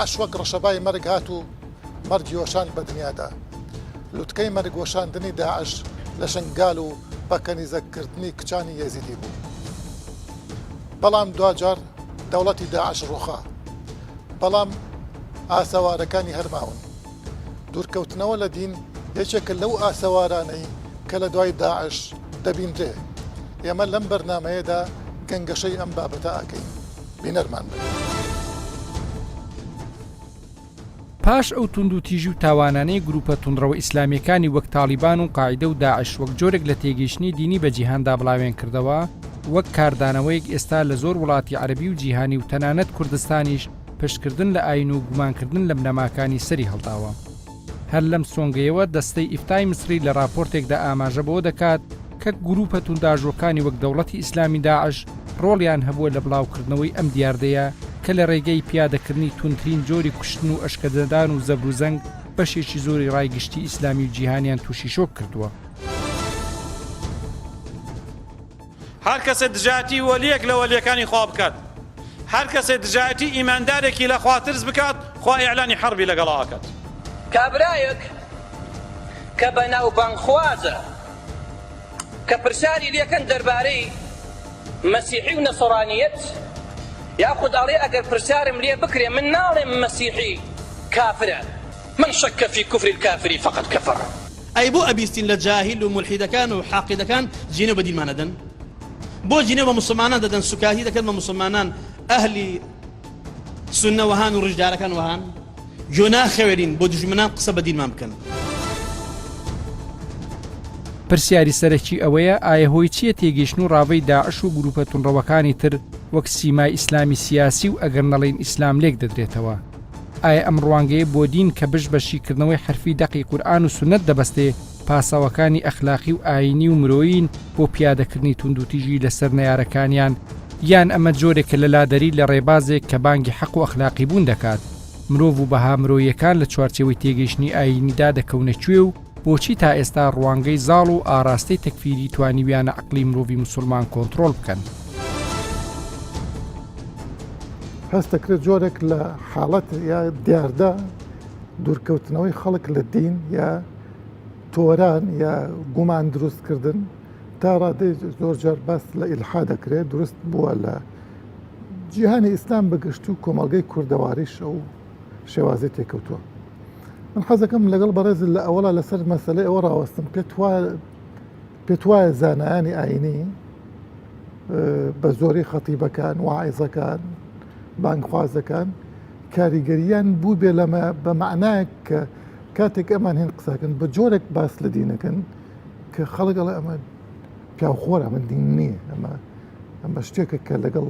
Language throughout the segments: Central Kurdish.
داعش وەک ڕەشەبای مەرگ هات و مەرگی وەشاند بە دنیادا. لوتکەی مەرگ وەشاندنی داعش لە شنگال و بە کەنیزەک کردنی کچانی یەزیدی بوو. بەڵام دواجار دەوڵەتی داعش ڕووخا. بەڵام ئاسەوارەکانی هەر ماون. دوورکەوتنەوە لە دین یەکێکە لەو ئاسەوارانەی کە لە دوای داعش دەبینرێ. ئێمە لەم بەرنامەیەدا گەنگەشەی ئەم بابەتە ئەکەین. بینەرمان بن. پاش ئەو توندوتیژی و تاوانانەی گروپە توندڕەوە ئیسلامییەکانی وەک تاڵیبان و قاعیدە و داعش وەک جۆرێک لە تێگەیشتنی دینی بە جیهاندا بڵاوێن کردەوە، وەک کاردانەوەیەک ئێستا لە زۆر وڵاتی عەرەبی و جیهانی و تەنانەت کوردستانیش پشتکردن لە ئایین و گومانکردن لە بنەماکانی سەری هەڵداوە. هەر لەم سۆنگەیەوە دەستەی ئیفتای میسری لە ڕاپۆرتێکدا ئاماژە بەوە دەکات کە گروپە توندئاژۆکانی وەک دەوڵەتی ئیسلامی داعش ڕۆڵیان هەبووە لە بڵاوکردنەوەی ئەم دیاردەیە کە لە ڕێگەی پیادەکردنی توندترین جۆری کوشتن و ئەشکەنجەدان و زەبروزەنگ بەشێکی زۆری ڕای گشتی ئیسلامی و جیهانیان تووشی شۆک کردووە. هەر کەسێ دژایەتی وەلیەک لە وەلیەکانی خوا بکات، هەر کەسێ دژایەتی ئیماندارێکی لە خوا ترس بکات، خوا ئیعلانی حەربی لەگەڵا ئەکات. کابرایەک کە بەناوبانگخوازە کە پرسیاری لێکەن دەربارەی مەسیحی و نەسڕانیەت یاخود ئەڵێ ئەگەر پرسیارم لێ بکرێ من ناڵێم مەسیحی کافرە، من شک فی کفر الکافر فقد کفر. ئەی بۆ ئەبیستین لە جاهیل و مولحیدەکان و حاقیدەکان جنێو بە دینمان ئەدەن؟ بۆ جنێو بە موسڵمانان دەدەن سوکایەتی دەکەن بە موسڵمانان ئەهلی سوننە وەهان و ڕیشدارەکان وەهان؟ گوێ ناخەوێنین بۆ دوژمنان قسە بە دینمان بکەن. پرسیاری سەرەکی ئەوەیە ئایا هۆی چییە تێگەیشتن و ڕاڤەی داعش و گروپە توندڕەوەکانی تر وەک سیمای ئیسلامی سیاسی و ئەگەر نەڵێین ئیسلام لێک دەدرێتەوە؟ ئایا ئەم ڕوانگەیە بۆ دین کە بشت بە شیکردنەوەی حەرفی دەقی قورئان و سوننەت دەبەستێ، پاساوەکانی ئەخلاقی و ئایینی و مرۆیین بۆ پیادەکردنی توندوتیژی لەسەر نەیارەکانیان، یان ئەمە جۆرێکە لە لادەری لە ڕێبازێک کە بانگی حەق و ئەخلاقی بوون دەکات؟ مرۆڤ و بەها مرۆییەکان لە چوارچێوەی تێگەیشتنی ئایینیدا دەکەونە کوێ و بۆچی تا ئێستا ڕوانگەی زاڵ و ئاراستەی تەکفیری توانیویانە عەقڵی مرۆڤی موسوڵمان کۆنتڕۆڵ بکەن؟ هەست دەکرێت جۆرێک لە حاڵەت یا دیاردە دوورکەوتنەوەی خەڵک لە دین یا تۆران یا گومان دروستکردن تا ڕادەی زۆر جار باس لە ئیلحا دەکرێت دروست بووە لە جیهانی ئیسلام بەگشت و کۆمەڵگەی کوردەواریش ئەو شێوازی تێکەوتووە من حەزەکەم لەگەڵ بەڕێز لە ئەوەڵا لەسەر مەسلەی ئەوە ڕاوەستم پێت وایە پێت وایە زانایانی ئاینی بە زۆری خەتیبەکان واعیزەکان بانگخوازەکان کاریگەریان بوو بێ لەمە بە معنایەک کە کاتێک ئەمان هێن قساکەن بە جۆرێک باس لە دینەکەن کە خەڵک ئەڵێ ئەمە پیاوخۆرە ئەمە دین نییە ئەمە ئەمە شتێکە کە لەگەڵ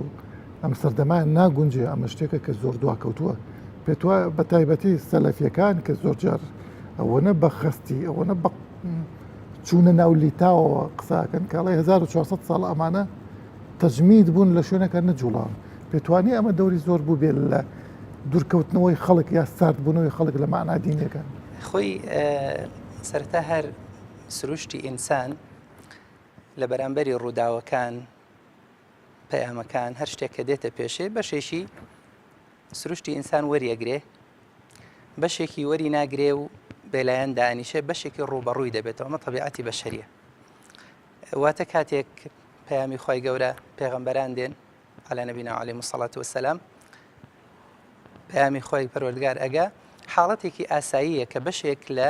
ئەم سەردەمان ناگونجێ ئەمە شتێکە کە زۆر دواکەوتووە پێت وایە بە تایبەتی سەلەفیەکان کە زۆر جار ئەوەنە بە خەستی ئەوەنە بە چوونە ناو لیتاوەوە قساکەن کاڵی 1400 ساڵ ئەمانە تەجمید بوون لە شوێنەکە نەجوڵان پێتوانی ئەمە دەوری زۆر بوو بێت لە دوورکەوتنەوەی خەڵک یا ساردبوونەوەی خەڵک لە مەعنا دینیەکان. خۆی سەرەتا هەر سروشتی ئینسان لە بەرامبەری ڕووداوەکان پەیامەکان هەر شتێک کە دێتە پێشێ بەشێکی سروشتی ئینسان وەریەگرێ بەشێکی وەری ناگرێ و بێلایەن دانیشێ بەشێکی ڕووبەڕووی دەبێتەوە ئەمە تەبیعەتی بەشەریە واتە کاتێک پەیامی خوای گەورە پێغەمبەران دێن علی نبینا علیهم الصلاة والسلام پەیامی خوای پەروەردگار ئەگا حاڵەتێکی ئاساییە کە بەشێک لە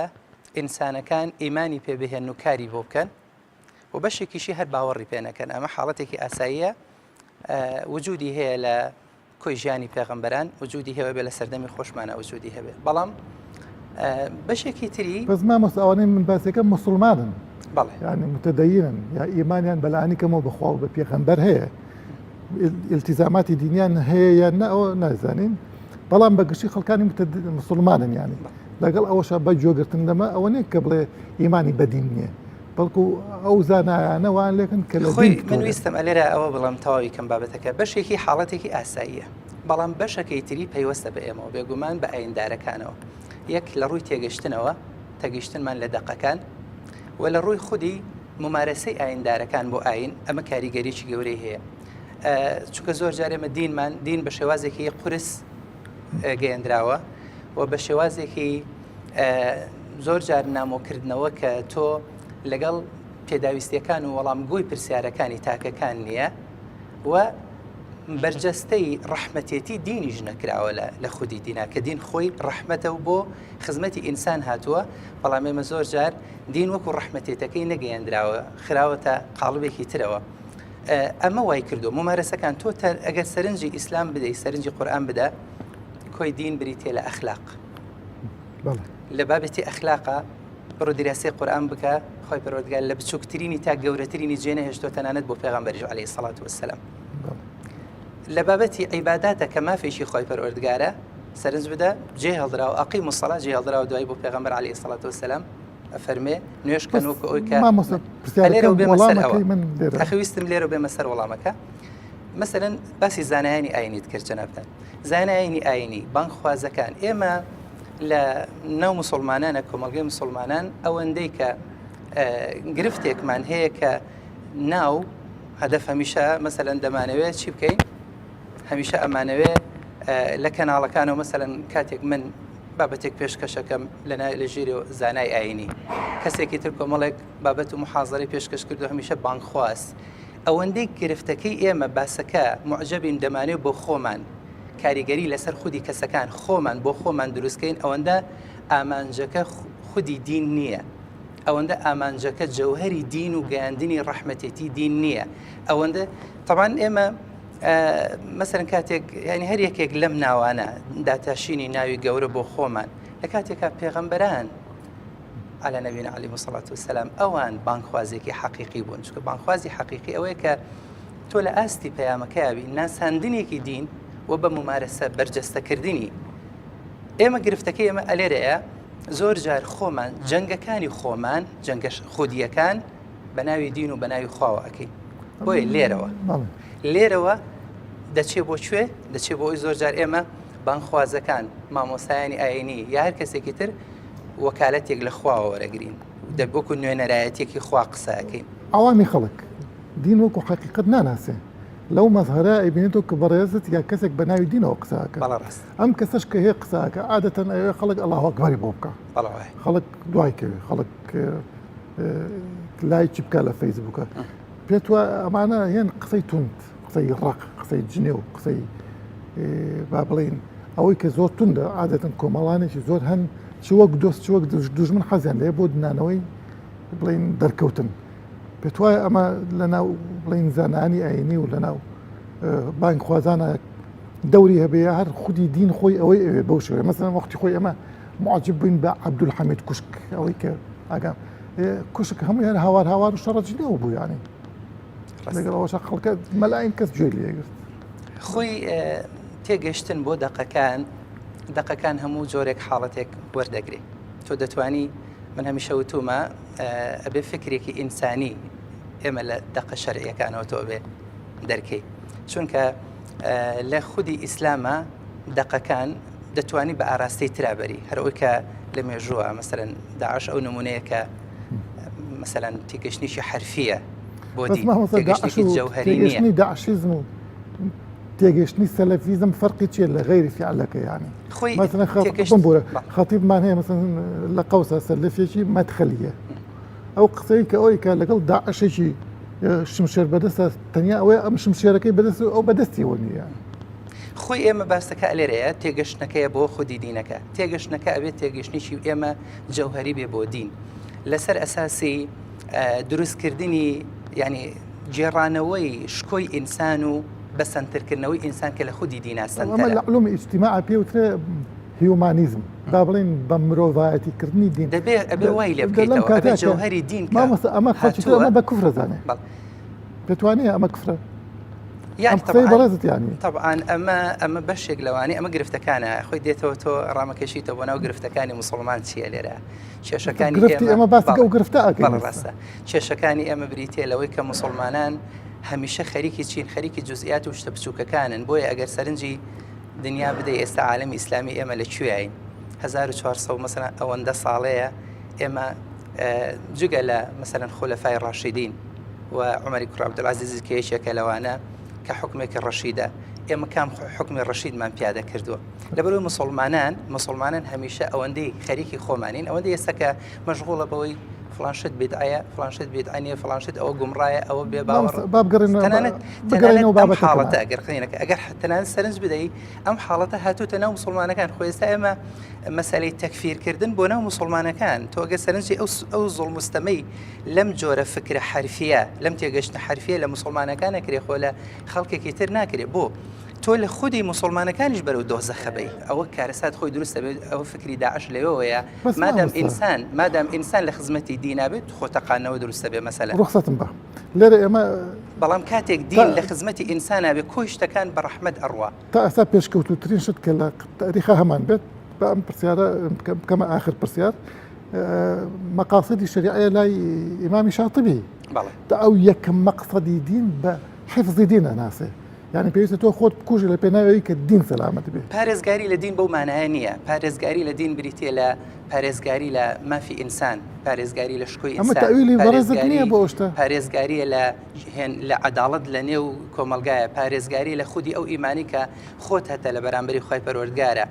ئینسانەکان ئیمانی پێ بهێن و کاری بۆ بکەن و بەشێکیشی هەر باوەڕی پێ نەکەن ئەمە حاڵەتێکی ئاساییە وجودی هەیە لە کۆی ژیانی پێغەمبەران وجودی هەیە بێ لە سەردەمی خۆشمانە وجودی هەبێ بەڵام بەشێکی تری بەس مامۆستا ئەوانەی من باسەکەم مسلمانن بەڵێ یعنی متدەینن یا ئیمانیان بەلانی کەمەوە بەخوا و بە پێغەمبەر هەیە التزاماتی دینیان هەیە یان نە ئەوە نازانین بەڵام بە گشتی خەڵکانی مسلمانن یعنی لەگەڵ ئەوەشە بە گوێگرتن لەمە ئەوە نییە کە بڵێ ئیمانی بەدین نییە بەڵکو ئەو زانایانە وان لێکن کە لە خۆی من ویستم ئەلێرە ئەوە بڵێم تەواوی کەم بابەتەکە بەشێکی حاڵەتێکی ئاساییە بەڵام بەشەکەی تری پەیوەستە بە ئێمەوە بێگومان بە ئایندارەکانەوە یەک لە ڕووی تێگەشتنەوە تەگەیشتنمان لە دەقەکان و لە ڕووی خودی ممارەسەی ئایندارەکان بۆ ئاین ئەمە کاریگەریی گەورەی هەیە چونکە زۆر جارێمە دینمان دین بە شێوازێکی قورس. گەیەندراوە و بە شێوازێکی زۆر جار نامۆکردنەوە کە تۆ لەگەڵ پێداویستیەکان و وەڵامگۆی پرسیارەکانی تاکەکان نییە و بەرجەستەی ڕەحمەتێتی دینیش نەکراوە لە خودی دینا کە دین خۆی ڕەحمەتە و بۆ خزمەتی ئینسان هاتووە بەڵام ئێمە زۆر جار دین وەکو ڕەحمەتێتەکەی نەگەیەندراوە خراوەتە قاڵبێکی ترەوە ئەمە وای کردو ممارەسەکان تۆ ئەگەر سەرنجی ئیسلام بدەی سەرنجی قورئان بدە کۆی دین بریتە لە ئەخلاق لە بابەتی ئەخلاقە بڕۆ دیراسەی قورئان بکە خۆی پەروەردگار لە بچووکترینی تا گەورەترینی جێ نەهێشتووە تەنانەت بۆ پێغەمبەریش عەلەیهی سەڵات وەسەلام لە بابەتی عیباداتە کە مافێکی خۆی پەروەردگارە سەرنج بدە جێ هەڵدراوە ئەقیم الصلاة جێ هەڵدراوە دوای بۆ پێغەمبەر عەلەیهی سەڵات وەسەلام ئەفەرمێ نوێژکەن وەکو ئەوی کە مامۆستا لێرەوە پرسیارەکەم بێمە سەر ئەوە وەڵامەکەی من لێرە ئەخی ویستم لێرەوە بێمە سەر وەڵامەکە مەسەلەن باسی زانایانی ئاینیت کرد جەنابتان زانایانی ئاینی بانگخوازەکان ئێمە لە ناو مسلمانانە کۆمەڵگەی مسلمانان ئەوەندەی کە گرفتێکمان هەیە کە ناو هەدەف هەمیشە مەسەلەن دەمانەوێت چی بکەین هەمیشە ئەمانەوێ لە کەناڵەکانەوە مەسەلەن کاتێک من بابەتێک پێشکەشەکەم لە لە ژێر زانای ئاینی کەسێکی تر کۆمەڵێک بابەت و محازەرەی پێشکەش کردو هەمیشە بانگخواز ئەوەندەی گرفتەکەی ئێمە باسەکە معجبین دەمانێت بۆ خۆمان کاریگەری لەسەر خودی کەسەکان خۆمان بۆ خۆمان دروستکەین ئەوەندە ئامانجەکە خودی دین نییە ئەوەندە ئامانجەکە جەوهری دین و گەیاندنی ڕەحمەتێتی دین نییە ئەوەندە تەبان ئێمە مەسەرەن کاتێک ینی هەر یەکێک لەم ناوانە داتاشینی ناوی گەورە بۆ خۆمان لە کاتێکا پێغەمبەران على نبينا عليه الصلاة والسلام ئەوان بانگخوازێکی حەقیقی بوون چونکە بانگخوازی حەقیقی ئەوەیە کە تۆ لە ئاستی پەیامەکەیابی ناساندنێکی دین و بە ممارەسە بەرجەستەکردنی ئێمە گرفتەکەی ئێمە ئەلێرەیە زۆر جار خۆمان جەنگەکانی خۆمان جەنگە خودیەکان بە ناوی دین و بە ناوی خواوە ئەەکەین بۆیە لێرەوە لێرەوە دەچێ بۆ کوێ دەچێ بۆ ئەوی زۆر جار ئێمە بانخوازەکان مامۆسایانی ئاینی یا هەر کەسێکی تر وەکالەتێک لە خواوە وەرەگرین دەب وەکو نوێنەرایەتیەکی خوا قسە ئەکەین. عەوامی خەڵک دین وەکو حەقیقەت ناناسێ لەو مەزهەرە ئەیبینێتەوە کە بەڕێزت یا کەسێک بە ناوی دینەوە قسە ئەکا بەڵێ ڕاستە. ئەم کەسەش کە هەیە قسە ئەکا عادەتەن ئەیەوێ خەڵک ئەڵاهو ئەکبەری بۆ بکا بەڵێ وایە. خەڵک دوای کەوێ خەڵک لایکی بکا لە فەیسبووکە پێت وایە ئەمانە هێن قسەی توند قسەی ڕق قسەی جنێو قسەی با بڵین ئەوەی کە زۆر توندە عادەتەن کۆمەڵانێکی زۆر هەن چ وەک دۆست چ وەک دوژمن حەزیان لێ بۆ دنانەوەی بڵین دەرکەوتن پێت وایە ئەمە لە ناو بڵین زانانی ئاینی و لە ناو بانگخوازانە دەوری هەبێ هەر خودی دین خۆی ئەوەی ئەوێ بەو شێوەیە مەسەلەن وەختی خۆی ئەمە معجب بووین بە عەبدولحەمید کوشک ئەوەی کە ئاگام کوشک هەمووی هەر هاوار هاوار و شەڕەجی نەوە بوو یانی لەگەڵ ئەوەشا خەڵکە مەلاین کەس گوێی لێگرت. خۆی تێگەشتن بۆ دەقەکان دەقەکان هەموو جۆرێک حاڵەتێک وەردەگرێ تۆ دەتوانی من هەمیشە وتومە ئەبێ فکرێکی ئینسانی ئێمە لە دەقە شەرعیەکانەوە تۆ بێ دەرکەی چونکە لە خودی ئیسلامە دەقەکان دەتوانی بە ئاراستەی ترابەری هەر ئەوی کە لە مێژووە مەسەرەن داعش ئەو نمونەیە کە مەسەلەن تێگەشتنێکی حەرفیە بۆ دین تێگەشتنێکی جەوهەری نییە. داعشیزم و تێگەشتنی سەلەفیزم فەرقی چییە لە غەیری فیعلەکە یانی خۆی مەسەلەن بمبورە خەتیبمان هەیە مەسەلەن لە قەوسە سەلەفیەکی مەدخەلیە ئەو قسەی کە ئەوی کە لەگەڵ داعشێکی شمشێر بەدەستە تەنیا ئەوەیە ئەم شمشێرەکەی بەدەست ئەو بەدەستیەوە نییە. خۆی ئێمە باسەکە ئەلێرەیە تێگەشتنەکەیە بۆ خودی دینەکە تێگەشتنەکە ئەبێت تێگەشتنێکی ئێمە جەوهەری بێ بۆ دین لەسەر ئەساسی دروستکردنی ینی گێڕانەوەی شکۆی ئینسان و بە سەنتەرکردنەوەی ئینسان کە لە خودی دینا سەنتەرە. لە علومی ئیجتیماع پێ وترێ هیومانیزم با بڵێین بە مرۆڤایەتی کردنی دین. دەبێ ئەبێ وای لێ بکەیتەوە ئەبێ جەوهەری دین کە مامۆستا ئەمە خەڵکی تر ئەمە بە کوفرە زانێ. پێت وانییە ئەمە کوفرە؟ یانی قسەی بەڕێزت یانی. تەبعەن ئەمە ئەمە بەشێک لەوانەیە ئەمە گرفتەکانە خۆی دێتەوە تۆ ڕامەکێشیتەوە بۆ ناو گرفتەکانی موسڵمان چییە لێرە کێشەکانی گرفتی ئێمە باسی ئەو گرفتە ئەکەین بەڵێ ڕاستە کێشەکانی ئێمە بریتییە لەوەی کە موسڵمانان هەمیشە خەریکی چین خەریکی جزئیات و شتە بچووکەکانن بۆیە ئەگەر سەرنجی دنیا بدەی ئێستا عالەمی ئیسلامی ئێمە لە کوێین 1400 مەسەلەن ئەوەندە ساڵەیە ئێمە جگە لە مەسەلەن خولەفای ڕاشیدین و عومەری کوڕ عەبدولعەزیز کە یەکێکە لەوانە کە حکومێکی ڕەشیدە. ئێمە کام حوکمی ڕەشیدمان پیادە کردووە؟ لەبەرئەوەی موسڵمانان موسڵمانان هەمیشە ئەوەندەی خەریکی خۆمانین ئەوەندەی ئێستا کە مەشغوڵە بەوەی فڵان شت بیدعەیە فڵان شت بیدعە نییە فڵان شت ئەوە گومڕایە ئەوە بێ باوەڕ با بگەڕێنەوە تەنانەت تەنانەت بگەڕێنەوە ئەم بابەتەکەمان حاڵەتە ئەگەر قسەی نەکە ئەگەر تەنانەت سەرنج بدەی ئەم حاڵەتە هاتووتە ناو موسڵمانەکان خۆ ئێستا ئێمە مەسەلەی تەکفیرکردن بۆ ناو موسڵمانەکان تۆ ئەگەر سەرنجی ئەو ئەو زوڵم و ستەمەی لەم جۆرە فکرە حەرفیە لەم تێگەشتنە حەرفیە لە موسڵمانەکان ئەکرێ خۆ لە خەڵکێکی تر ناکرێ بۆ تۆ لە خودی موسڵمانەکانیش بەرەو دۆزەخە بەی ئەوە کارەسات خۆی دروست دەبێت ئەوە فکری داعش لەوێوەیە بەس مادام مامۆستا ئینسان مادام ئینسان لە خزمەتی دینا بێت خۆ تەقاندنەوە دروست دەبێ مەسەلەن. ڕوخسەتم بە لێرە ئێمە بەڵام کاتێک تا دین لە خزمەتی ئینسانا بێ کۆی شتەکان بە ڕەحمەت ئەڕوا. تا ئێستا پێشکەوتووترین شت کە لە تاریخا هەمان بێت با ئەم پرسیارە بکەمە ئاخر پرسیار مەقاصدی شەریعەیە لای ئیمامی شاتبی بەڵێ. تا ئەو یەکەم مەقصەدی دین بە حفظی دین ئەناسێ یعنی پێویستە تۆ خۆت بکوژی لە پێناوی کە دین سەلامەت بێ. پارێزگاری لە دین بەو مانایە نییە، پارێزگاری لە دین بریتییە لە پارێزگاری لە مافی ئینسان، پارێزگاری لە شکۆی ئەمە ئینسان، تەئویلی بەڕێزت پارێزگاری نییە بۆ ئەو شتە؟ پارێزگارییە لە هێن لە عەداڵەت لە نێو کۆمەڵگایە، پارێزگارییە لە خودی ئەو ئیمانی کە خۆت هەتە لە بەرامبەری خوای پەروەردگارە،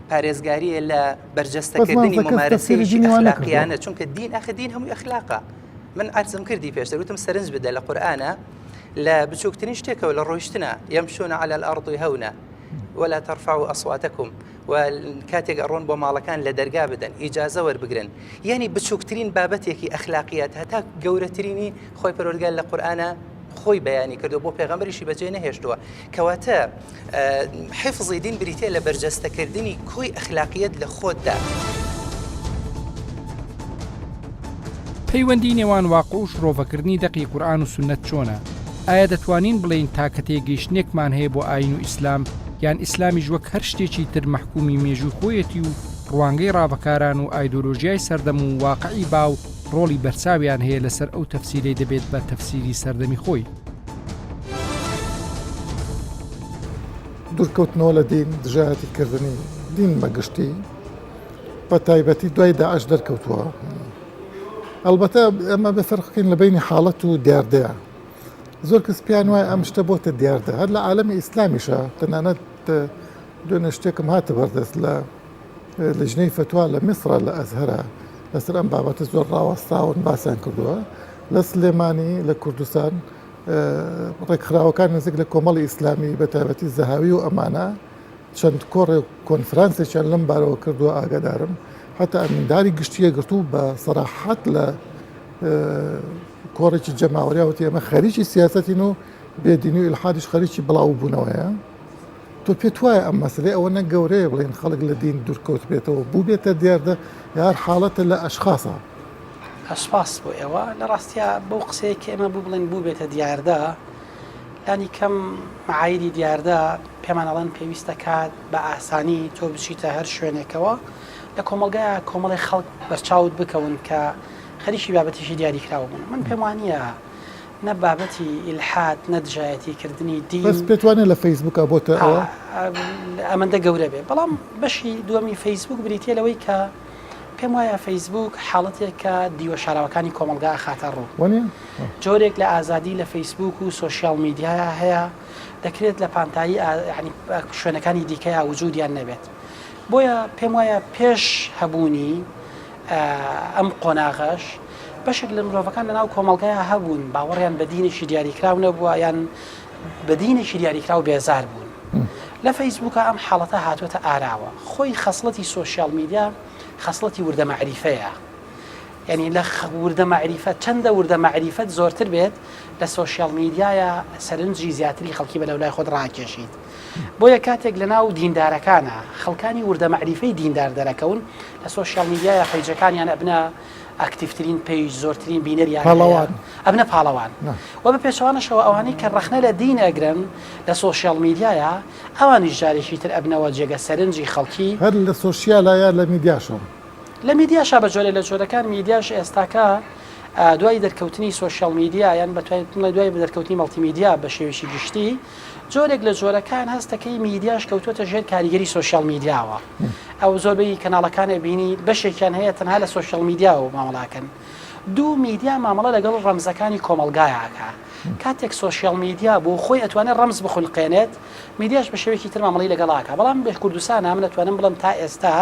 پارێزگارییە لە بەس بەرجەستەکردنی مامۆستا کەس تەفسیری مومارەسەیەکی دینی وا نەکردووە. ئەخلاقیانە، چونکە دین ئاخر دین هەمووی ئەخلاقە. من عەرزم کردی پێشتر وتم سەرنج بدە لە قورئانا لە بچووکترین شتێکەوە لە ڕۆیشتنە یمشون علی الارض هونا ولا ترفعوا اصواتکم و کاتێک ئەڕۆن بۆ ماڵەکان لە دەرگا بدەن ئیجازە وەربگرن یعنی بچووکترین بابەتێکی ئەخلاقیات هەتا گەورەترینی خۆی پەروەردگار لە قورئانە خۆی بەیانی کردو بۆ پێغەمبەریشی بەجێ نەهێشتووە کەواتە حفظی دین بریتە لە بەرجەستەکردنی کۆی ئەخلاقیەت لە خۆتدا. پەیوەندی نێوان واقع و شڕۆڤەکردنی دەقی قورئان و سوننەت چۆنە؟ ئایا دەتوانین بڵێین تاکە تێگەیشتنێکمان هەیە بۆ ئایین و ئیسلام، یان ئیسلامیش وەک هەر شتێکی تر مەحکومی مێژووی خۆیەتی و ڕوانگەی ڕاڤەکاران و ئایدۆلۆژیای سەردەم و واقعی باو ڕۆڵی بەرچاویان هەیە لەسەر ئەو تەفسیرەی دەبێت بە تەفسیری سەردەمی خۆی؟ دوورکەوتنەوە لە دین، دژایەتی کردنی دین بە گشتی، بە تایبەتی دوای داعش دەرکەوتووە. ئەڵبەتە ئێمە بێ فەرق بکەین لە بەینی حاڵەت و دیاردەیە. زۆر کەس پێیان وایە ئەم شتە بۆتە دیاردە، هەر لە عالەمی ئیسلامیشە، تەنانەت دوێنێ شتێکم هاتە بەردەست لە لیژنەی فەتوا لە میسرە لە ئەزهەرە لەسەر ئەم بابەتە زۆر ڕاوەستاون باسیان کردووە لە سلێمانی لە کوردستان ڕێکخراوەکان نزیک لە کۆمەڵی ئیسلامی بە تایبەتی زەهاوی و ئەمانە چەند کۆڕێک کۆنفرانسێکیان لەم بارەوە کردووە ئاگادارم حتا ئەمینداری گشتی یەکگرتوو بە سەراحەت لە کۆڕێکی جەماوەریا وتی ئێمە خەریکی سیاسەتین و بێدینی و ئیلحادیش خەریکی بڵاوبوونەوەیە تۆ پێت وایە ئەم مەسلەی ئەوە نە گەورەیە بڵێن خەڵک لە دین دوورکەوت بێتەوە بووبێتە دیاردە یا هەر حاڵەتە لە ئەشخاصە؟ سوپاس بۆ ئێوە. لە ڕاستیا بەو قسەیە کە ئێمە بوو بڵێن بووبێتە دیاردە، لانی کەم مەعایری دیاردە پێمان ئەڵێن پێویستە کات بە ئاسانی تۆ بچیتە هەر شوێنێکەوە لە کۆمەڵگایا کۆمەڵێ خەڵک بەرچاوت بکەون کە خەریکی بابەتێکی دیاریکراو بوون. من پێم وانییە نە بابەتی ئیلحاد نە دژایەتی کردنی دین. بەس پێت وانیە لە فەیسبووکا بۆتە ئەوە؟ ئەمەندە گەورە بێ. بەڵام بەشی دووەمی فەیسبووک بریتیە لەوەی کە پێم وایە فەیسبووک حاڵەتێکە دیوە شاراوەکانی کۆمەڵگا ئەخاتە ڕوو. وانیە؟ جۆرێک لە ئازادی لە فەیسبووک و سۆشیاڵ میدیایا هەیە دەکرێت لە پانتایی یانی شوێنەکانی دیکەیا وجودیان نەبێت. بۆیە پێم وایە پێش هەبوونی ئەم قۆناغەش بەشێک لە مرۆڤەکان لەناو کۆمەڵگایا هەبوون باوەڕیان بە دینێکی دیاریکراو نەبووە یان بە دینێکی دیاریکراو بێزار بوون. لە فەیسبووکا ئەم حاڵەتە هاتووەتە ئاراوە. خۆی خەسڵەتی سۆشیاڵ میدیا خەسڵەتی وردە مەعریفەیە. یانی لە وردە مەعریفە چەندە وردە مەعریفەت زۆرتر بێت لە سۆشیاڵ میدیایا سەرنجی زیاتری خەڵکی بەلەولای خۆت ڕاکێشیت. بۆیە کاتێک لەناو دیندارەکانا خەڵکانی وردە مەعریفەی دیندار دەرەکەون لە سۆشیاڵ میدیایا پەیجەکانیان ئەبنە ئەکتیڤترین پەیج زۆرترین بینەریان هەیە پاڵەوان. ئەبنە پاڵەوان نا. وە بە پێچەوانەشەوە ئەوانەی کە ڕەخنە لە دین ئەگرن لە سۆشیاڵ میدیایا ئەوانیش جارێکی تر ئەبنەوە جێگە سەرنجی خەڵکی. هەر لە سۆشیالا یا لە میدیاشەوە؟ لە میدیاشا بە جۆرێ لە جۆرەکان میدیاش ئێستاکە دوای دەرکەوتنی سۆشیاڵ میدیا یان بە دوای دەرکەوتنی مەڵتی میدیا بە شێوەیەکی گشتی جۆرێک لە جۆرەکان هەستەکەی میدیاش کەوتووەتە ژێر کاریگەری سۆشیال میدیاوە ئەو زۆربەی کەناڵەکان ئەبینی بەشێکیان هەیە تەنها لە سۆشیال میدیاوە مامەڵاکەن. دوو میدیا مامەڵە لەگەڵ ڕەمزەکانی کۆمەڵگایا ئەکا. کاتێک social media بۆ خۆی ئەتوانێت ڕەمز بخولقێنێت، میدیاش بە شێوەیەکی تر مامەڵەی لەگەڵا ئەکا. بەڵام لە کوردستانا من ئەتوانم بڵێم تا ئێستا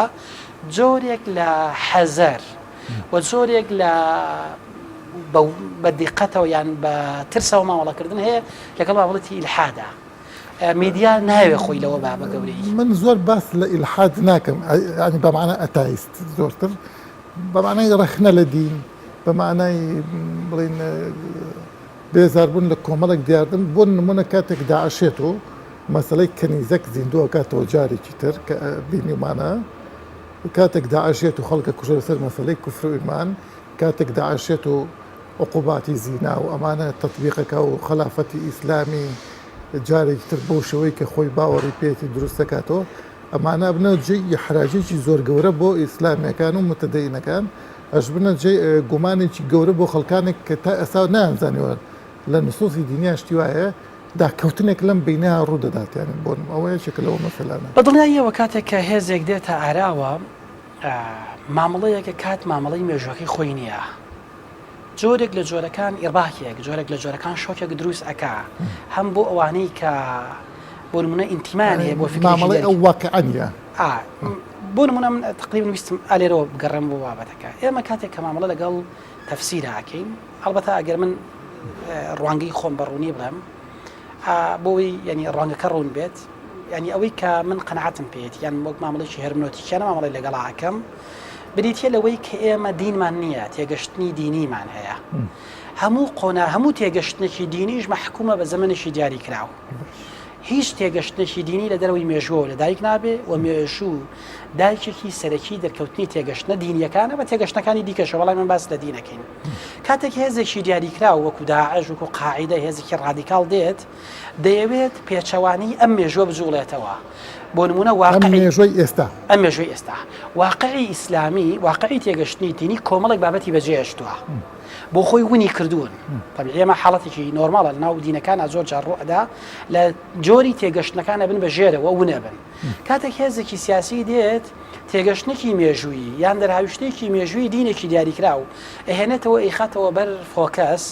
جۆرێک لە حەزەر و جۆرێک لە بە دیقەتەوە یان بە ترسەوە مامەڵەکردن هەیە لەگەڵ بابەتی ئیلحادا. میدیا نایەوێ خۆی لەوە با بە گەورەی. من زۆر باس لە ئیلحاد ناکەم یانی بە مەعنا ئەتایست زۆرتر بە مەعنای ڕەخنە لە دین بە مەعنای بڵێین بێزاربوون لە کۆمەڵێک دیاردن بۆ نمونە کاتێک داعشێت و مەسەلەی کەنیزەک زیندوو ئەکاتەوە جارێکی تر کە بینیومانە کاتێک داعشێت و خەڵکە کوژە لەسەر مەسەلەی کوفر و ئیمان کاتێک داعشێت و عقوباتی زینا و ئەمانە تەتبیقەکە و خەلافەتی ئیسلامی جارێکی تر بەو شێوەی کە خۆی باوەڕی پێیەتی دروست دەکاتەوە، ئەمانە ئەبنە جێی ئیحراجێکی زۆر گەورە بۆ ئیسلامیەکان و متدەینەکان، ئەشبنە جێی گومانێکی گەورە بۆ خەڵکانێک کە تا ئێستا نەیانزانیوە لە نصوصی دینیا شتی وا هەیە، داکەوتنێک لەم بەینە ڕوو دەدات یانی بۆ ئەوە یەکێکە لەو مەسەلانە. بە دڵنیاییەوە کاتێک کە هێزێک دێتە ئاراوە مامەڵەیەکە کات مامەڵەی مێژووەکەی خۆی نییە، جۆرێک لە جۆرەکان ئیڕباکێک، جۆرێک لە جۆرەکان شۆکێک دروست ئەکا هەم بۆ ئەوانەی کە بۆ نمونە ئینتیمایان هەیە بۆ فکرێکی مامەڵەی ئەو دەرکی. واقیعە نییە. ئا بۆ نمونە من تەقریبەن ویستم ئا لێرەوە بگەڕێم بۆ بابەتەکە. ئێمە کاتێک کە مامەڵە لەگەڵ تەفسیرا ئەکەین، ئەڵبەتە ئەگەر من ڕوانگەی خۆم بە ڕوونی بڵێم، بۆ ئەوەی یانی ڕوانگەکە ڕوون بێت، یانی ئەوەی کە من قەناعەتم پێیەتی یان وەک مامەڵێکی هێرمنۆتیکیانە مامەڵەی لەگەڵا ئەکەم، بریتیە لەوەی کە ئێمە دینمان نییە، تێگەشتنی دینیمان هەیە. هەموو قۆنا هەموو تێگەشتنێکی دینیش مەحکومە بە زەمەنێکی دیاریکراو. هیچ تێگەشتنێکی دینی لە دەرەوەی مێژووەوە لەدایک نابێ و مێژوو دایکێکی سەرەکی دەرکەوتنی تێگەشتنە دینیەکانە بە تێگەشتنەکانی دیکەشەوە، بەڵام ئێمە باس لە دینەکەین. کاتێک هێزێکی دیاریکراو وەکو داعش وەکو قاعیدە هێزێکی ڕادیکاڵ دێت دەیەوێت پێچەوانەی ئەم مێژووە بجوڵێتەوە. بۆ نمونە واقعی ئەم مێژووی ئێستا ئەم مێژووی ئێستا واقعی ئیسلامی واقعی تێگەشتنی دینی کۆمەڵێک بابەتی بەجێهێشتووە بۆ خۆی ونی کردوون طبیعی ئێمە حاڵەتێکی نۆرماڵە لەناو دینەکانە زۆر جار ڕوئەدا لە جۆری تێگەشتنەکان ئەبن بە ژێرەوە ونەبن کاتێک هێزێکی سیاسی دێت تێگەشتنێکی مێژوویی یان دەرهاویشتێکی مێژووی دینێکی دیاریکراو ئەهێنێتەوە ئەیخاتەوە بەر focus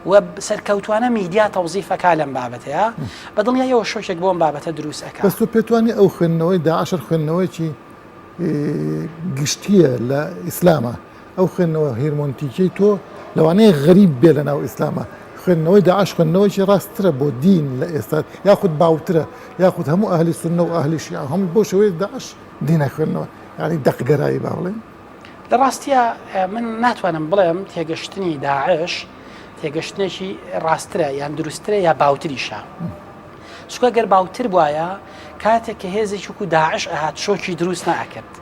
و سەرکەوتوانە میدیا تەوزیف ئەکا لەم بابەتەیا، بە دڵنیاییەوە شۆکێک بۆ ئەم بابەتە دروست ئەکا. بەس تۆ پێت وانیە ئەو خوێندنەوەی داعشر خوێندنەوەیەکی گشتیە لە ئیسلامە؟ ئەو خوێندنەوە هیرمۆنتیکیەی تۆ لەوانەیە غەریب بێ لە ناو ئیسلامە، خوێندنەوەی داعش خوێندنەوەیەکی ڕاستترە بۆ دین لە ئێستا یاخود باوترە یاخود هەموو ئەهلی سوننە و ئەهلی شیعە هەموو بەو شێوەیە داعش دین ئەخوێننەوە یانی دەقگەرایی با بڵێین. لە ڕاستیا من ناتوانم بڵێم تێگەشتنی داعش تێگەشتنێکی ڕاسترە یان دروستترە یا باوتریشە. چونکە گەر باوتر بواە کاتێک کە هێزێکی وەکو داعش ئەهات شۆکی دروست ناکرد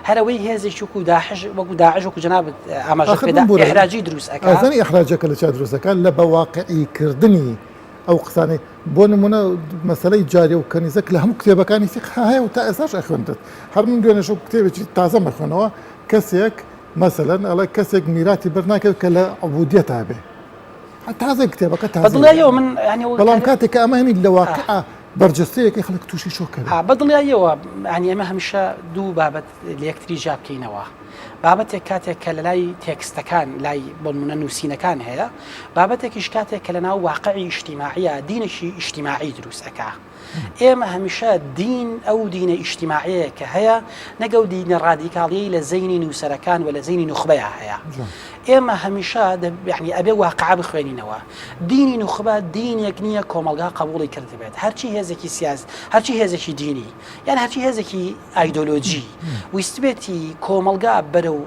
هەرەوەی هێزێکی وەکو داعش وەکو داعش وەکو جەنابت ئاماژە ئاخر پێدا بمبورە ئیحراجی دروست ئەکا ئازانی ئیحراجەکە لە چیا دروست دەکات لە بە واقعی کردنی ئەو قسانەی بۆ نمونە مەسەلەی جاریە و کەنیزەک لە هەموو کتێبەکانی فیقه هەیە و تا ئێستاش ئەخوێندرێت هەر من دوێنێ شەو کتێبێکی تازەم ئەخوێنەوە کەسێک مەسەلەن ئەڵێ کەسێک میراتی بەر ناکەوێت کە لە عبودیەتا بێ تازە کتێبەکە بە دڵنیاییەوە من یانی بەڵام کاتێک کە ئەمە هەنی لە واقع بەرجەستەیەکی خەڵک تووشی شۆک کرد بە دڵنیاییەوە یانی ئێمە هەمیشە دوو بابەت لە یەکتری جیا بکەینەوە بابەتێک کاتێک کە لە لای تێکستەکان لای بۆ نمونە نووسینەکان هەیە بابەتێکیش کاتێک کە لە ناو واقعی ئیجتیماعیە دینێکی ئیجتیماعی دروست ئەکا ئێمە هەمیشە دین ئەو دینە ئیجتیماعیەیە کە هەیە نەک ئەو دینە ڕادیکاڵیەی لە زەینی نووسەرەکان و لە زەینی نوخبەیا هەیە ئێمە هەمیشە یعنی ئەبێ واقع بخوێنینەوە دینی نوخبە دینێک نییە کۆمەڵگا قبوڵی کردبێت هەرچی هێزێکی سیاس هەرچی هێزێکی دینی یان هەرچی هێزێکی ئایدۆلۆژی ویستبێتی کۆمەڵگا بەرەو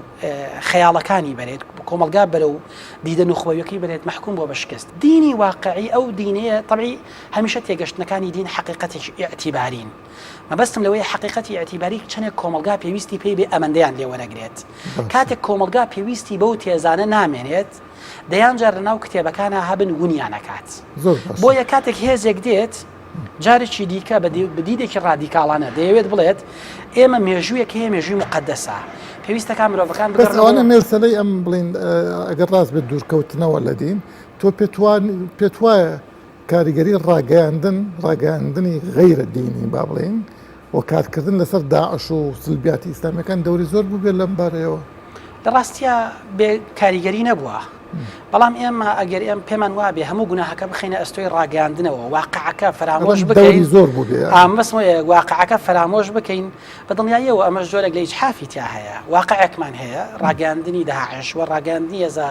خەیاڵەکانی بەرێت کۆمەڵگا بەرەو دیدە نوخبەویەکەی بەرێت مەحکوم بووە بە شکست دینی واقعی ئەو دینەیە تەبعی هەمیشە تێگەشتنەکانی دین حەقیقەتێکی ئیعتیبارین مەبەستم لەوەیە حەقیقەتی ئیعتیباری چەندێک کۆمەڵگا پێویستی پێی بێ ئەمەندەیان لێ وەرەگرێت کاتێک کۆمەڵگا پێویستی بەو تێزانە نامێنێت دەیان جار لەناو کتێبەکانا هەبن ونیان ئەکات بۆیە کاتێک هێزێک دێت جارێکی دیکە بە دیدێکی ڕادیکاڵانە دەیەوێت بڵێت ئێمە مێژوویەک هەیە مێژووی مقدەسە پێویستەکە مرۆڤەکان بەس ئەوانە مێرسەلەی ئەم بڵین ئەگەر ڕاست بێت دوورکەوتنەوە لە دین تۆ پێت وایە کاریگەری ڕاگەیاندن ڕاگەیاندنی غەیرە دینی با بڵێین و کارکردن لەسەر داعش و سلبیاتی ئیسلامیەکان دەوری زۆر بووبێت لەم بارەیەوە؟ لە ڕاستیا بێ کاریگەری نەبووە. بەڵام ئێمە ئەگەر ئێم پێمان وابێ هەموو گوناهەکە بخینە ئەستۆی ڕاگەاندنەوە واقعەکە فەرامۆش بکەین زۆر بوو واقعەکە فەرامۆش بکەین بە دڵنیاییەوە ئەمەش جۆرێک لە ئیجحافی تیا هەیە. واقعێکمان هەیە، ڕاگەیاندنی داعش و ڕاگەیاندنی هێزە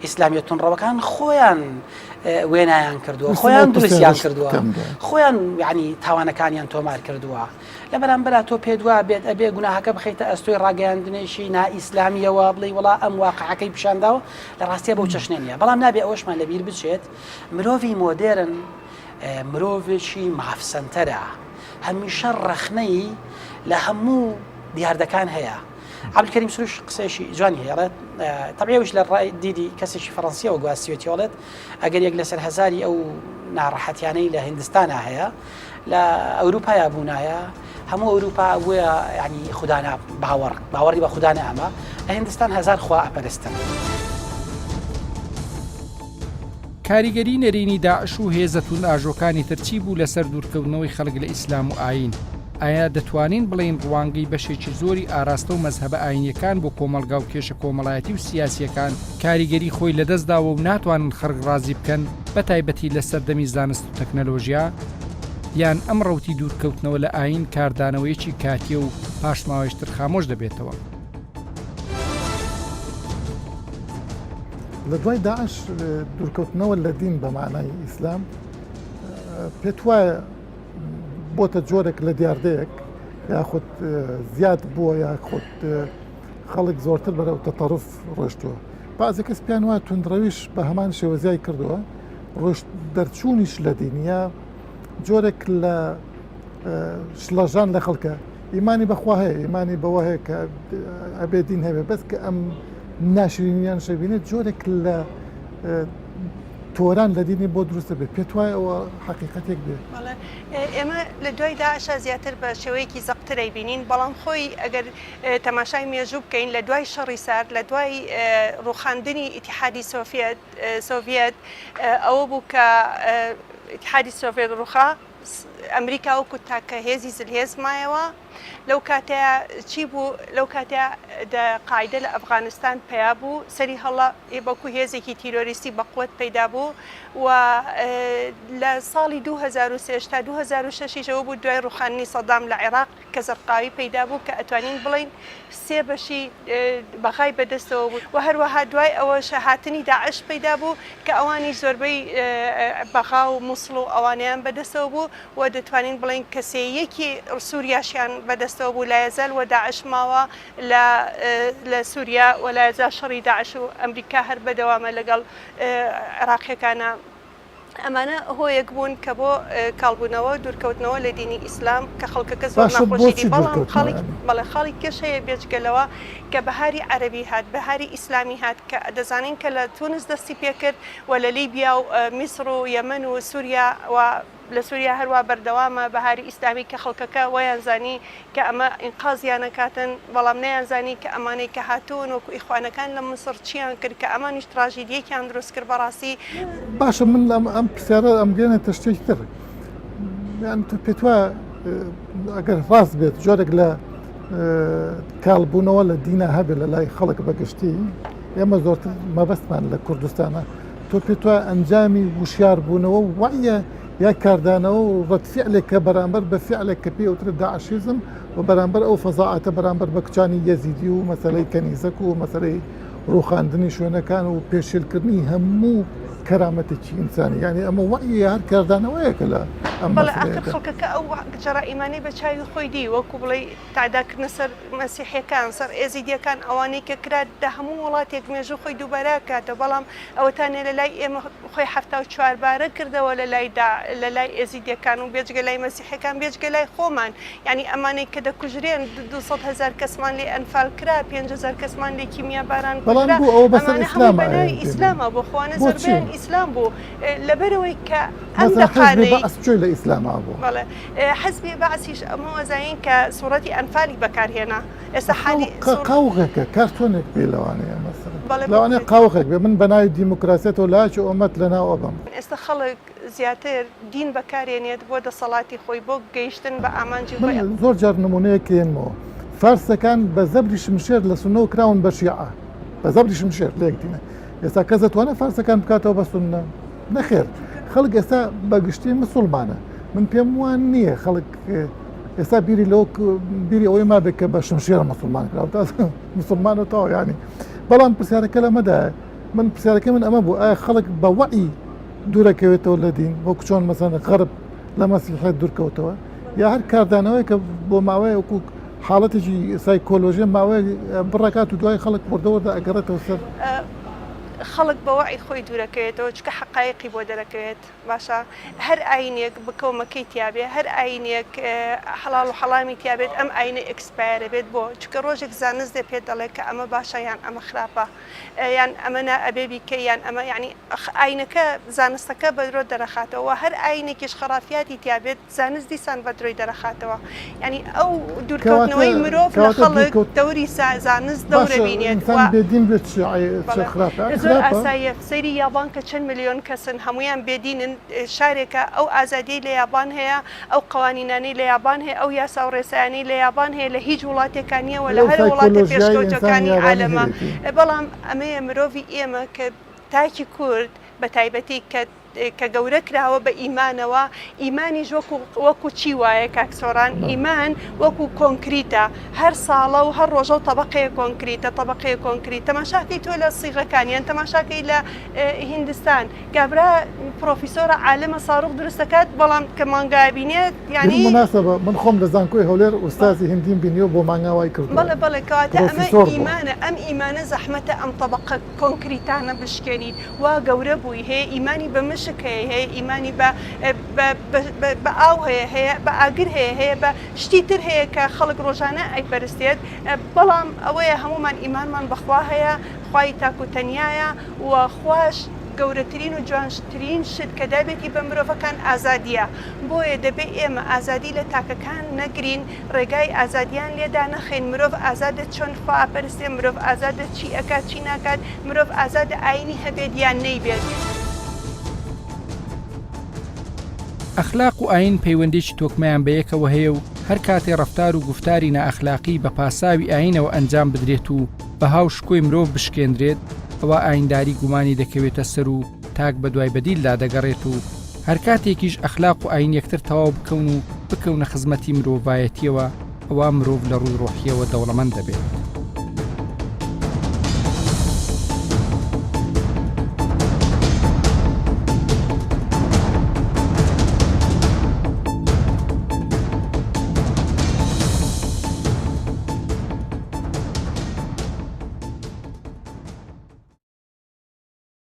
ئیسلامیە توندڕەوەکان خۆیان وێنایان کردووە، خۆیان دروستیان کردووە، خۆیان یعنی تاوانەکانیان تۆمار کردووە. لە بەرامبەرا تۆ پێت وا بێت ئەبێ گوناهەکە بخەیتە ئەستۆی ڕاگەیاندنێکی نائیسلامیەوە بڵێی وەڵا ئەم واقعەکەی پیشانداوە، لە ڕاستیا بەو چەشنە نییە. بەڵام نابێ ئەوەشمان لەبیر بچێت مرۆڤی مۆدێرن مرۆڤێکی مافسەنتەرە، هەمیشە ڕەخنەی لە هەموو دیاردەکان هەیە. عەبدولکەریم سروش قسەیەکی جوانی هەیە ئەڵێت تەبعی ئەویش لە ڕای دیدی کەسێکی فەڕەنسیەوە گواستویەتی ئەڵێت ئەگەر یەک لەسەر هەزاری ئەو ناڕەحەتیانەی لە هندستانە هەیە لە ئەوروپایا بوونایە هەموو ئەوروپا بووە ینی خوددانە باوەڕ باوەڕی بە خوددانە ئەمە لە هندستان هەزار خوا ئەپەرستن. کاریگەری نەرێنی داعش و هێزە توندئاژۆکانی تر چی بوو لەسەر دوورکەوتنەوەی خەڵک لە ئیسلام و ئایین؟ ئایا دەتوانین بڵێین ڕوانگەی بەشێکی زۆری ئاراستە و مەزهەبە ئایینیەکان بۆ کۆمەڵگا و کێشە کۆمەڵایەتی و سیاسیەکان کاریگەری خۆی لەدەستداوە و ناتوانن خەڵک ڕازی بکەن بەتایبەتی لە سەردەمی زانست و تەکنەلۆژیا؟ یان ئەم ڕەوتی دوورکەوتنەوە لە ئایین کاردانەوەیەکی کاتیە و پاش ماوەیەکی تر خامۆش دەبێتەوە؟ لە دوای داعش دوورکەوتنەوە لە دین بە مانای ئیسلام پێت وایە بۆتە جۆرێک لە دیاردەیەک یاخود زیاد بووە یاخود خەڵک زۆرتر بەرەو تەتەڕف ڕۆشتووە بازی کەس پێیان وایە توندڕەویش بە هەمان شێوە زیای کردووە ڕۆشت دەرچوونیش لە دینە جۆرێک لە شڵەژان لە خەڵکە ئیمانی بەخوا هەیە ئیمانی بەوە هەیە کە ئەبێ دین هەبێ بەس کە ئەم ناشرینیان شەبینێت جۆرێک لە تۆران لە دینی بۆ دروستە بێت پێت وایە ئەوە حەقیقەتێک بێ؟ ئێمە لە دوای داعشا زیاتر بە شێوەیەکی زەقتر ئەیبینین، بەڵام خۆی ئەگەر تەماشای مێژوو بکەین لە دوای شەڕی سارد لە دوای ڕووخاندنی ئیتیحادی سۆفیەت سۆڤیەت ئەوە بوو کە ئیتیحادی سۆڤیەت ڕووخا ئەمریکا وەکو تاکە هێزی زلهێز مایەوە لەو کاتەیا چی بوو لەو کاتەیا دە قاعیدە لە ئەفغانستان پەیا بوو سەری هەڵا وەکو هێزێکی تیرۆریستی بەقوەت پەیدا بوو و لە ساڵی 2003 تا 2006 یش ئەوە بوو دوای ڕوخاندنی سەدام لە عێراق کە زەرقاوی پەیدا بوو کە ئەتوانین بڵێین سێ بەشی بەغای بەدەستەوە بوو و هەروەها دوای ئەوەش هاتنی داعش پەیدا بوو کە ئەوانیش زۆربەی بەغا و موسڵ و ئەوانەیان بەدەستەوە بوو و دەتوانین بڵێین کە سێیەکی سوریاشیان بەدەستەوە بوو لایەزال و داعش ماوە لە لە سوریا و لایەزال شەڕی داعش و ئەمریکا هەر بەدەوامە لەگەڵ عێراقیەکانا. ئەمانە هۆیەک بوون کە بۆ کاڵبوونەوە دوورکەوتنەوە لە دینی ئیسلام کە خەڵکەکە زۆر باشە ناخۆشی بۆچی دی بەڵام دوورکەوتنەوە خاڵی یانی؟ بەڵێ خاڵی کەش هەیە بێجگە لەوە کە بەهاری عەرەبی هات بەهاری ئیسلامی هات کە دەزانین کە لە تونس دەستی پێکرد و لە لیبیا و میسڕ و یەمەن و سوریا و لە سوریا هەروا بەردەوامە بەهاری ئیسلامی کە خەڵکەکە وایان زانی کە ئەمە ئینقازیان ئەکاتن بەڵام نەیان زانی کە ئەمانەی کە هاتوون وەکو ئیخوانەکان لە میسڕ چیان کرد کە ئەمانیش تراژیدیەکیان دروست کرد بەڕاستی باشە من ئەم ئەم پرسیارە ئەمگەێنێتە شتێکی تر یان تۆ پێت وایە ئەگەر ڕاست بێت جۆرێک لە کاڵبوونەوە لە دینا هەبێت لە لای خەڵک بەگشتی ئێمە زۆرتر مەبەستمان لە کوردستانە تۆ پێت وایە ئەنجامی وشیار بوونەوە و وەعیە یا کاردانەوە و ڕەد فعلێکە بەرامبەر بە فعلێک کە پێی ئەوترێت داعشیزم و بەرامبەر ئەو فەزاعەتە بەرامبەر بە کچانی یەزیدی و مەسەلەی کەنیزەک و مەسەلەی ڕووخاندنی شوێنەکان و پێشێلکردنی هەموو کەرامەتێکی ئینسانی یعنی ئەمە وەعیە هەر کاردانەوەیەکە لە ئەم بەڵێ ئاخر مەسەلەیەدا. خەڵکەکە ئەو جەرائیمانەی بە چاوی خۆی دی وەکو بڵێی تەعداکردنە سەر مەسیحیەکان، سەر ئێزیدیەکان، ئەوانەی کە کرا دە هەموو وڵاتێک مێژوو خۆی دووبارە ئەکاتەوە، بەڵام ئەوەتانێ لە لای ئێمە خۆی 74 بارە کردەوە لە لای دا لە لای ئێزیدیەکان و بێجگە لای مەسیحیەکان بێجگە لای خۆمان یانی ئەمانەی کە دەکوژرێن 200 هەزار کەسمان لێ ئەنفال کرا 5000 کەسمان لێ کیمیاباران بەڵام کوژرا بۆ ئەوە بەسەر ئەمانە هەمووی ئیسلامە بە ناوی ئەیان پێ ئیسلامە بۆ خوانە بۆچی؟ زۆربەیان ئیسلام بوو لەبەرئەوەی کە ئەم مەسەلەن حیزبی دەقانەی بەعس کوێی لە ئیسلاما بوو؟ بەڵێ حزبی بەعسیش ئەمە ئەزانین کە سوڕەتی ئەنفالی بەکار هێنا ئێستا حالی سوڕ. قاوغێکە کارتۆنێک بێ لەوانەیە مەسەلەن بەڵێ لەوانەیە بەڵێ. قاوغێک بێ من بە ناوی دیموکراسیەتەوە لایەکی ئۆمەت لەناو ئەبەم. ئێستا خەڵک زیاتر دین بەکارێنێت بۆ دەسەڵاتی خۆی بۆ گەیشتن بە ئامانجی من خۆی. زۆر جار نمونەیەک ئێنمەوە فارسەکان بە زەبری شمشێر لە سوننەوە کراون بە شیعە بە زەبری شمشێر لە یەک دینە. ئێستا کەس دەتوانێت فارسەکان بکاتەوە بە سوننە؟ نەخێر خەڵک ئێستا بە گشتی مسوڵمانە من پێم وان نییە خەڵک ئێستا بیری لەوە بیری ئەوەی مابێت کە بە شمشێرە مسلمان کراوە تا مسلمانە تەواو ینی بەڵام پرسیارەکە لەمەدا من پرسیارەکە من ئەمە بوو ئایا خەڵک بە وەعی دوورەکەوێتەوە لە دین وەکو چۆن مەسەن غەرب لە مەسیحیت دوورکەوتەوە یا هەر کاردانەوەی کە بۆ ماوەیە وەکو حاڵەتێکی سایکۆلۆژیە ماوەیە بڕەکات و دوای خەڵک وردەوردە ئەگەڕێتەوە سەر خەڵک بە وەعی خۆی دوورەکەوێتەوە چونکە حەقایقی بۆ دەرەکەوێت باشە هەر ئاینێک بکەو مەکەی تیابێ هەر ئاینێک حەڵاڵ و حەڵامی تیابێت ئەم ئاینە expire ئەبێت بۆ چونکە ڕۆژێک زانست دێ پێت دەڵێ کە ئەمە باشە یان ئەمە خراپە یان ئەمە نا ئەبێ بیکەی یان ئەمە یانی ئاینەکە زانستەکە بە درۆ دەرەخاتەوە وە هەر ئاینێکیش خەڕافیاتی تیا بێت زانست دیسان بە درۆی دەرەخاتەوە یانی ئەو دوورکەوتنەوەی مرۆڤ لە خەڵک دەوری زانست دەورە بینێت وە بێدین بێت چ خراپە زۆر ئاساییە سەیری یابان کە چەند ملیۆن کەسن هەمویان بێدینن شارێکە ئەو ئازادیەی لە یابان هەیە ئەو قەوانینانەی لە یابان هەیە، ئەو یاسا و ڕێسایانەی لە یابان هەیە لە هیچ وڵاتێکا نییە و لە لەو هەر وڵاتە سایکۆلۆژیای ئینسانی پێشکەوتوەکانی یابانی عالەمە. هەیەتی. بەڵام ئەمەیە مرۆڤی ئێمە کە تاکی کورد بە تایبەتی کە کە گەورە کراوە بە ئیمانەوە، ئیمانیش وەکو وەکو چی وایە کاک سۆران؟ بەڵێ. ئیمان وەکو کۆنکریتە، هەر ساڵە و هەر ڕۆژە و تەبەقەیە کۆنکریتە، تەبەقەیە کۆنکریت. تەماشاکەی تۆ لە سیغەکان یان تەماشاکەی لە هیندستان کابرا پرۆفیسۆرە عالمە ساروخ دروست دەکات بەڵام کە مانگا بینێت یانی بالمناسبە من خۆم لە زانکۆی هەولێر ئوستازی هندیم بینیوە بۆ مانگا وای کردووە بەڵێ بەڵێ کەواتە ئەمە پرۆفیسۆر بووە. ئیمانە ئەم ئیمانە زەحمەتە ئەم تەبەقە کۆنکریتانە بشکێنیت وا گەورە بووی هەیە ئیمانی بە مشک هەیە هەیە ئیمانی بە بە بە بە ئاو هەیە هەیە بە ئاگر هەیە هەیە بە شتی تر هەیە کە خەڵک ڕۆژانە ئەیپەرستێت بەڵام ئەوەیە هەموومان ئیمانمان بەخوا هەیە خوای تاک و تەنیایە و خواش گەورەترین و جوانترین شت کە دابێتی بە مرۆڤەکان ئازادیە بۆیە دەبێ ئێمە ئازادی لە تاکەکان نەگرین ڕێگای ئازادیان لێ دانەخەین مرۆڤ ئازادە چۆن خوا ئەپەرستێ مرۆڤ ئازادە چی ئەکات چی ناکات مرۆڤ ئازادە ئاینی هەبێت یان نەیبێت. ئەخلاق و ئایین پەیوەندیی تۆکمەیان بەیەکەوە هەیە و هەر کاتێ ڕەفتار و گوفتاری نائەخلاقی بە پاساوی ئایینەوە ئەنجام بدرێت و بەها و شکۆی مرۆڤ بشکێندرێت، ئەوا ئاینداری گومانی دەکەوێتە سەر و تاک بەدوای بەدیلدا دەگەڕێت و هەرکاتێکیش ئەخلاق و ئایین یەکتر تەواو بکەون و بکەونە خزمەتی مرۆڤایەتیەوە ئەوا مرۆڤ لە ڕووی ڕۆحیەوە دەوڵەمەند دەبێت.